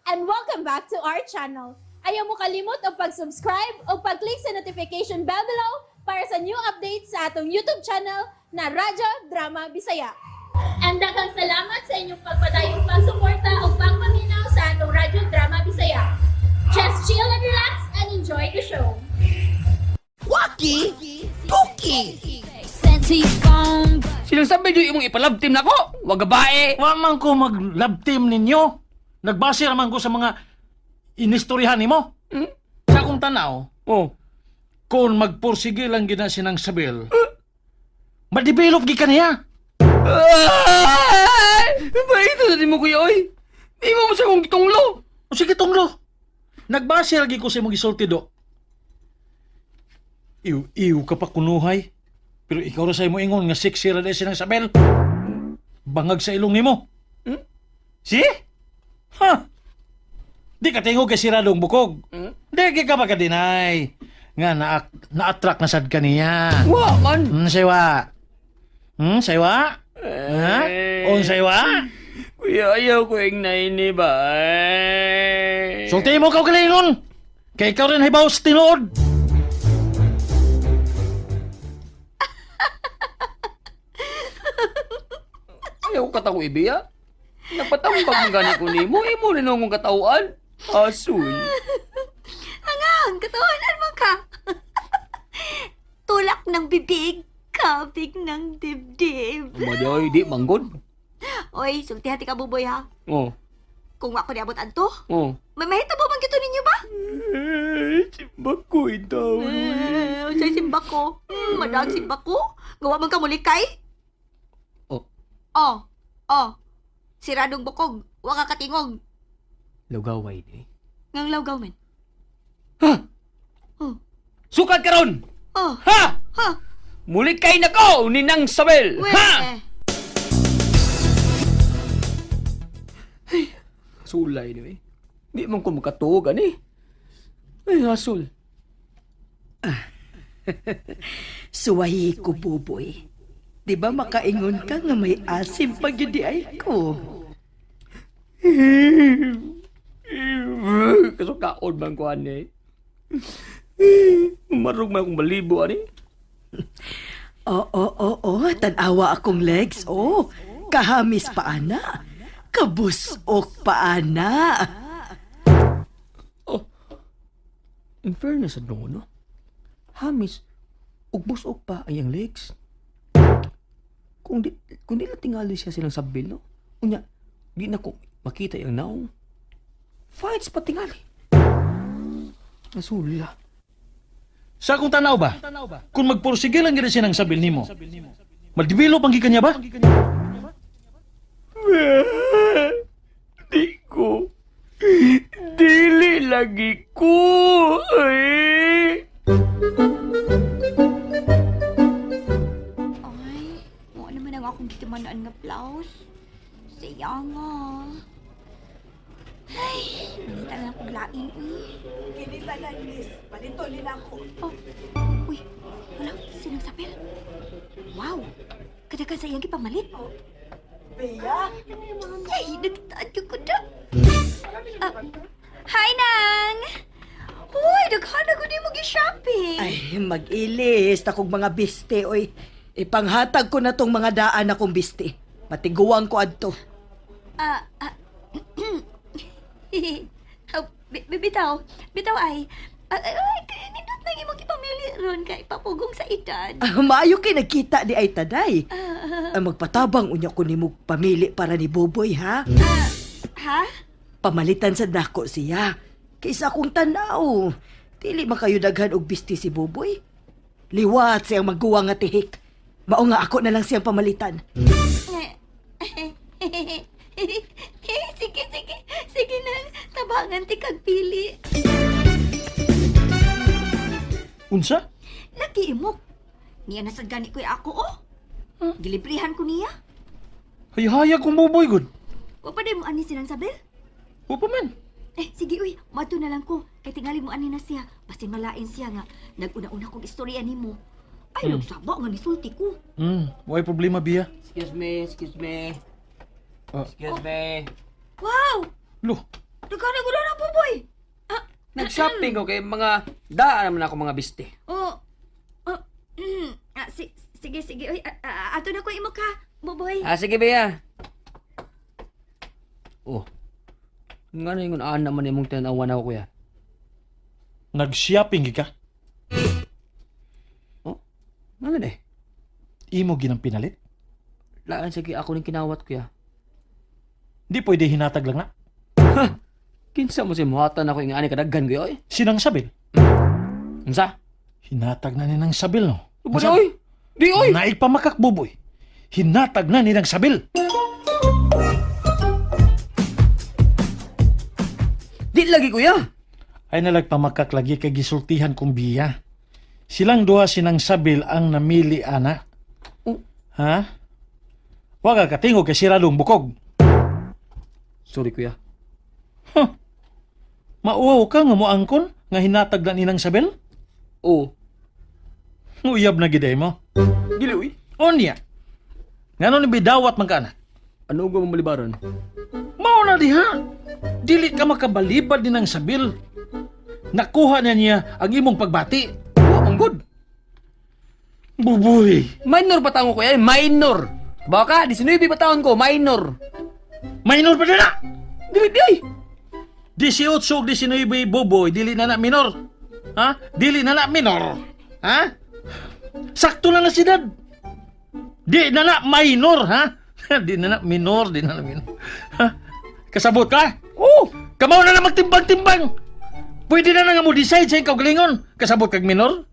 And welcome back to our channel. Ayaw mo kalimot og pag-subscribe o pag-click sa notification bell below para sa new updates sa atong YouTube channel na Radyo Drama Bisaya. And daghang salamat sa inyong pagpadayong pagsuporta o pagpaminaw sa atong Radyo Drama Bisaya. Just chill and relax and enjoy the show. Waki! Tuki! Silang sabi yung imong ipa-love team nako. Wag babae. Wa man ko mag-love team ninyo. Nagbase raman ko sa mga inistoryahan nimo. Sa akong tanaw, kung magpursige lang gina sinang Sabel, ma-develop gi kaniya. Ay! Ba ito sa mo, kuya, oy? Di mo mo sa kong gitunglo. O sige, tunglo. Nagbase lagi ko sa imong gisulti do. Iw, iw ka pa kunuhay. Pero ikaw ra sa imo ingon nga sexy ra di sinang Sabel. Bangag sa ilong nimo. Si? Ha? Di ka tingog kay siradong bukog. Di gi ka makadeny nga na-attract na sad kaniya. Wa man. Saywa. Saywa? Ha? Unsay wa? Kuya, ayaw ko yung naini ba? Ay. Sulti mo ka galingon. Kay ikaw rin hibaw sa tinuod. Ayaw ka tao ibiya. Napatambag mo gani ko nimo. Imo rin akong katauan. Asul. Angang, katawanan mo ka. Tulak ng bibig, kabig ng dibdib. Umaday, di manggod. Oy, sultihan ti ka, Buboy, ha? Oh, Kung ako niabot anto, oh. may mahitabo man gito ninyo ba? Eh, simbak ko itaw. Eh, unsay simba ko? Madag simba ko? Gawa man ka mulikay? Oh. Oh, oh. Siradong bukog, wa ka katingog. Lugaway di. Ngang lawgaw man. Ha? Oh. Sukat karon! Oh, Ha! ha. Muli kay nako ni Nang Sabel. We. Ha! Sulay ni eh. Di man ko makatuog ani. Ay, asul. Suwahi ko, Buboy. Di ba makaingon ka nga may asim pag yun ay ko? Kasukaon man ko ani. Marug man akong balibo ani. Oo, oo, oo. Tanawa akong legs, oh. Kahamis pa, ana. Kabusok pa, ana. Oh. In fairness sa no? Hamis, ugbusok pa ang iyang legs. Kung di lang tingali siya silang sabil, no? Unya, di na ko makita yung naong. Fights pa tingali. Nasula. Sa akong tanaw ba? Kung magpursige lang gina sinang Sabel nimo, ma-develop ang gikan niya ba? Di ko. Dili lagi ko. Ay. Ay, mo naman ang akong gitimanaan nga blouse. Siya nga. Ay, manita na lang kong lain, uy. Kini tanan, miss. Palintolin ako. Oh, uy, wala, sinang sapel. Wow, kadagan sa iyang gipamalit. Bea? Ay, nagtaad yung kuda. Ah, hi, Nang! Uy, daghana ko di mo gi-shopping. Ay, mag-ilis akong mga biste, oy. Ipanghatag ko na tong mga daan akong biste. Patiguang ko adto. Ah, ah, oh, bitaw, bitaw ay. Ah, ay, ay, nindot na imong gipamili ron kay papugong sa edad. Ah, maayo kay nagkita di ay taday. Ah, magpatabang unya ko nimo pamili para ni Boboy, ha? Ha? Pamalitan sa dako siya. Kaysa akong tanaw. Dili man kayo daghan og bisti si Boboy. Liwat siyang magguwa nga tihik. Mao nga ako na lang siyang pamalitan. Sige, sige. Sige nang, tabangan ti kag pili. Unsa? Lagi imok. Niya na sad gani ko'y ako, oh. Gilibrihan ko niya. Hayhaya kong buboy gud. Wa pa day mo ani sinang Sabel? Wa pa man. Eh, sige uy, mato na lang ko. Kay tingali mo ani na siya. Basin malain siya nga. Nag-una-una kong istorya nimo. Ay, nagsaba nga nisulti ko. Way problema biya. Excuse me, excuse me. Ah. Excuse me. Wow! Lo, Daghan na gud na, Buboy. Ah, Nag-shopping ko kay mga daan naman ako mga biste. oh. Oh. Ah, sige, sige. Uy, ato na ko imo ka, Buboy. Ah, sige, Bea. Oh. Nga na yung aan naman imong tinanawan ako, kuya. Nag-shopping ka? Oh? Nga na eh. Imo ginang pinalit? Laan sige ako ning kinawat, kuya. Di pwede hinatag lang na. Kinsa mo si muhatan ako yung ani kadaghan kuya, oy. Sinang sabil. Unsa? Hinatag na ni ng sabil, no? Di, oy. Di, oy. Naig pa makakbuboy. Hinatag na ni ng sabil. Di lagi, kuya. Ay nalagpamakak lagi kay gisultihan kong biya. Silang duha sinang sabil ang namili ana. Oh. Ha? Wa ka katingog kay siradong bukog. Sorry, kuya. Huh. Mauwaw ka nga moangkon nga hinatag na ninang sabil? Oh. Uyab na giday mo. Dili, oy. Onya. Ngano ni bidawat man ka ana? Ano ko malibaran? Mao na diha. Dili ka makabalibad ni ng sabil. Nakuha na niya ang imong pagbati. Oh, ang good. Buboy. Minor pa taon ko, kuya. Minor. Baka, 19 pa taon ko. Minor. Minor pa na. Dili, di, oy. 18 ug 19 buboy, dili na na minor. Ha? Dili na na minor. Ha? Sakto na na si dad. Di na na minor, ha? Di na na minor, di na na minor. Ha? Kasabot ka? Oh. Kamaw na na magtimbang-timbang. Pwede na na nga mo decide sa iyong kaugalingon. Kasabot kag minor?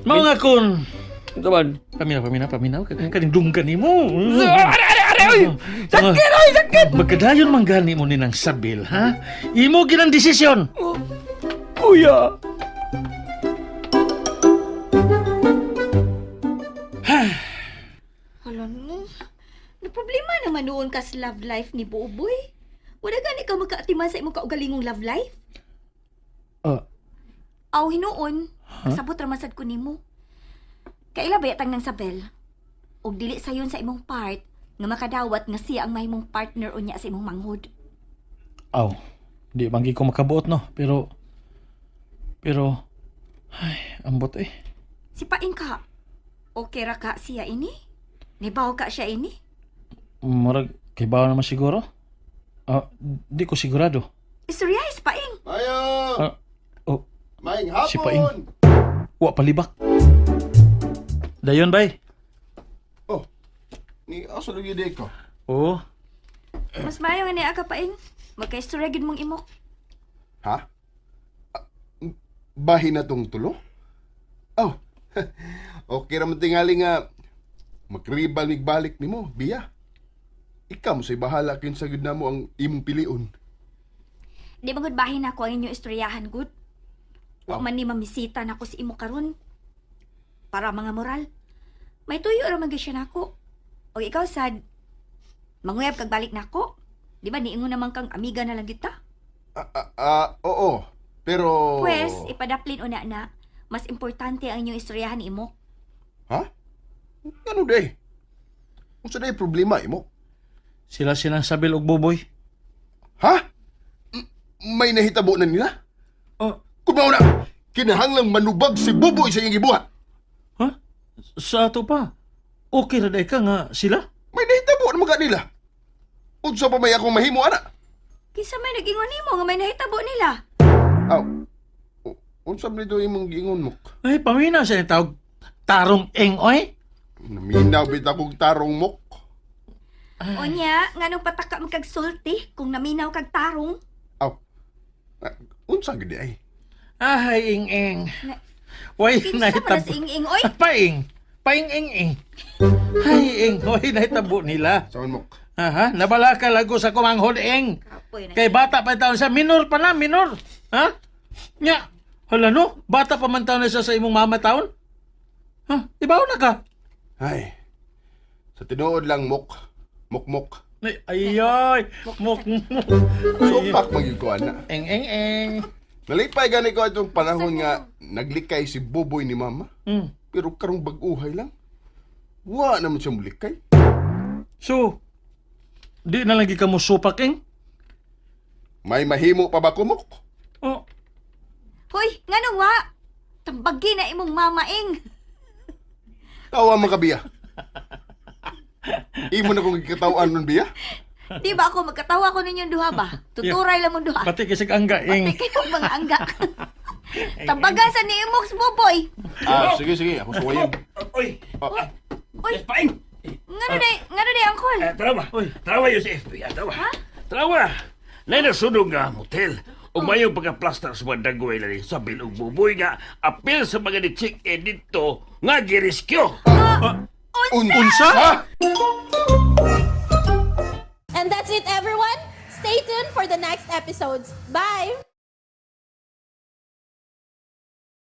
Mao nga kun. Ito man. Paminaw, paminaw, paminaw. Kaning dunggan nimo. Are, are, are, oy! Sakit, oy! Sakit! Magkadayon man gani mo ni ng sabil, ha? Imo ginang desisyon. Kuya! Hala no. Na problema naman noon ka sa love life ni Buboy. Wala gani ka makaatiman sa imong kaugalingong love life? Ah, Aw, hinuon. Kasabot ra man sad ko nimo. Kaila ba yatang nang sabel? Og dili sayon sa imong part nga makadawat nga siya ang mahimong partner unya sa imong manghod. Aw, di banggi ko makabuot no, pero pero ay, ambot eh. Sipain ka. Okay ra ka siya ini? Nibaw ka siya ini? Murag kibaw naman siguro. Ah, di ko sigurado. Istorya paing. Ayo! Ah, oh, Maing hapon! Si Paing. Wa palibak. Dayon bay. Oh, ni asa lagi di ko? Oo. Mas maayo nga niya ka paing. Magka-istorya gid mong imok. Ha? Ah, bahin na tong tulo? Oh, okay raman tingali nga makribal migbalik nimo, biya. Ikaw mo say bahala kinsa gyud namo ang imong pilion. Di ba gud bahin ako ang inyong istoryahan gud? Wa Aw. man ni mamisita nako si imo karon. Para mga moral. May tuyo ra man gyud siya nako. O ikaw sad manguyab kag balik nako. Di ba niingon naman kang amiga na lang kita? Ah, ah, ah, oo. Pero Pwes, ipadaplin una na. Mas importante ang inyong istoryahan ni imo. Ha? Ano day? Unsa day problema imo? Sila silang sabil og buboy. Ha? May nahitabo na nila? Oh, Kung mao na, kinahanglang manubag si Buboy sa iyang gibuhat. ha? Sa ato pa. Okay ra day ka nga sila? May nahitabo na mga nila. Unsa pa may akong mahimo ana? Kinsa may nag-ingon nimo nga may nahitabo nila? Aw. Unsa man ito imong giingon mo? Ay, pamina sa tawag tarong eng oy. Naminaw bita kog tarong mok. Onya, nganong pataka man kag sulti kung naminaw kag tarong? Aw. Ah, unsa gid ay? Ay, ing eng. Na- Way Kinsa man na nahitabo. si ing-ing oy? Paing. Paing ing ing. Ay, ing. Way nahitabo nila. Saon mok? Aha, nabala ka lago sa kumanghod eng. Kapoy na. Kay bata pa taon siya, minor pa na, minor. Ha? Nya, hala no, bata pa man taon na siya sa imong mama taon. Ha? Ibaw na ka. Ay. Sa tinuod lang mok. Mok mok. Ay, ay, ay. Mok, mok. Supak magyud ko ana. Eng, eng, eng. Nalipay gani ko itong panahon nga naglikay si Buboy ni Mama. Pero karong bag-uhay lang. Wa naman siya mulikay. So, di na lang ka mo supak, eng? May mahimo pa ba kumok? Oh, Hoy, nganong wa? Tambagi na imong mamaing. Tawa man ka, Biya. Imo na kong gikatawan nun, Biya. Di ba ako magkatawa ko ninyong duha ba? Tuturay lang mong duha. pati kisig angga ing. Pati kayo mga angga. Tambagan sa ni imong buboy. Ah, sige, sige. Ako suwayin. Oy, Ah, Uy, paing. ngano day, ngano day angkol? Eh, tarawa. Tarawa yun sa FB. Ah, tarawa. Tarawa. Nay nasunog nga motel. Ug mayong pagka-plaster sa mga dagway na sa bilog buboy nga apil sa mga ni chick eh dito nga giriskyo. Unsa? Ha? And that's it, everyone. Stay tuned for the next episodes. Bye!